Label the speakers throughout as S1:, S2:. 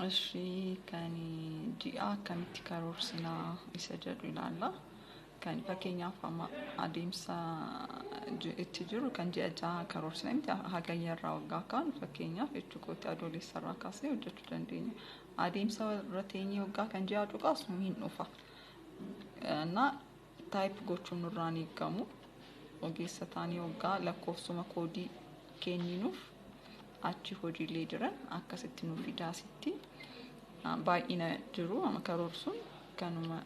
S1: Ishii kan ji'a akkamitti karoorsinaa isa jedhu ilaalla. Kan fakkeenyaaf amma adeemsa itti jiru kan ji'a 6 karoorsina miti, hagayya irraa waggaa kaanu fakkeenyaaf jechuu kooti, adoolessa irraa kaasnee hojjechuu dandeenya. Adeemsa irra teenyee waggaa kan ji'a cuqaasnu hin dhufa. Na type gochuun nurraan eegamu. Ogeessa taanii waggaa lakkoofsuma koodii kenninuuf achi hojiilee jiran akkasitti nu fidaasitti baay'ina jiru amma karoorsuun kanuma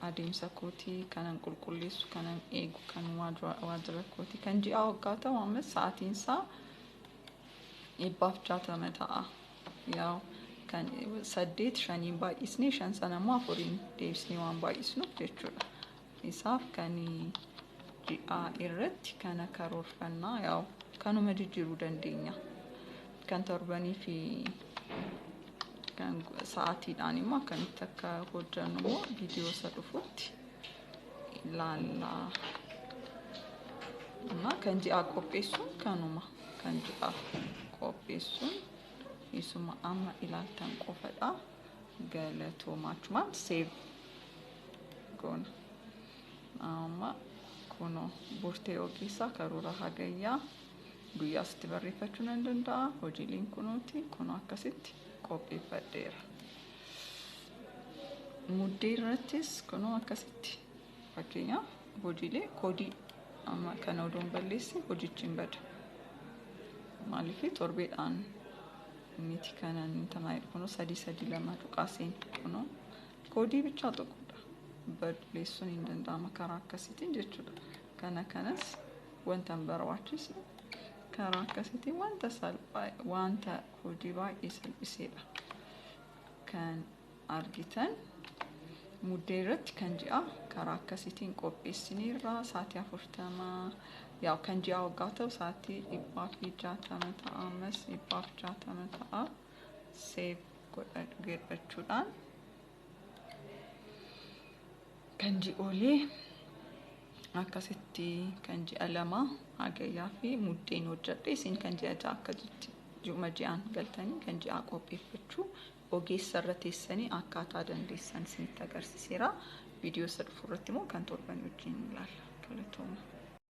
S1: adeemsa kootii kanan qulqulleessu, kanan eegu, kan waajjira kootii kan ji'a waggaa ta'u ammas sa'aatiin isaa 160 ta'a. Yaa kan 8 5n baay'isnee 5 sana immoo 4n deebisnee waan baay'isnuuf jechuudha. Isaaf kan ji'a irratti kana karoorfannaa, yaa kanuma jijjiiruu dandeenya. Kan torbanii fi kan sa'aatiidhaan immoo akkamitti akka hojjennu immoo viidiyoo isa dhufutti ilaalla. Kan ji'aa qopheessuun kanuma, kan ji'aa qopheessuun isuma amma ilaaltan qofadha. Galatoomaa, save goona. Amma kunoo burtee ogeessaa karoora hagayyaa guyyaa asitti barreeffachuu nan danda'a. Hojiileen kunooti, kunoo akkasitti qopheeffadheera. Muddee irrattis kunoo akkasitti fakkeenyaaf hojiilee koodii amma kana odoon balleesse hojichi hin bada. Maaliif torbeedhaan miti kanan tamaa, kunoo 3 3 2 tuqaaseen kunoo koodii bichaa tokkodha. Balleessuun hin danda'ama karaa akkasiitiin jechuudha. Kana kanas wanta hin barbaachisne karaa akkasiitiin wanta salphaa, wanta hojii baay'ee salphiseedha. Kan argitan muddee irratti kan ji'a karaa akkasiitiin qopheessineerra, sa'aatii 40, yaa kan ji'a waggaa ta'u sa'aatii 160 ta'a, ammas 160 ta'a. Save godhachuudhaan kan ji'oolee akkasitti kan ji'a 2 hagayyaa fi muddeen hojjedhe. Isin kan ji'a 6 akkasitti ji'uma ji'aan galtanii kan ji'aa qopheeffachuu ogeessa irra teessanii akkaataa dandeessan isinitti agarsiiseera. Viidiyoo isa dhufu irratti immoo kan torban wajjin ilaalla. Galatooma.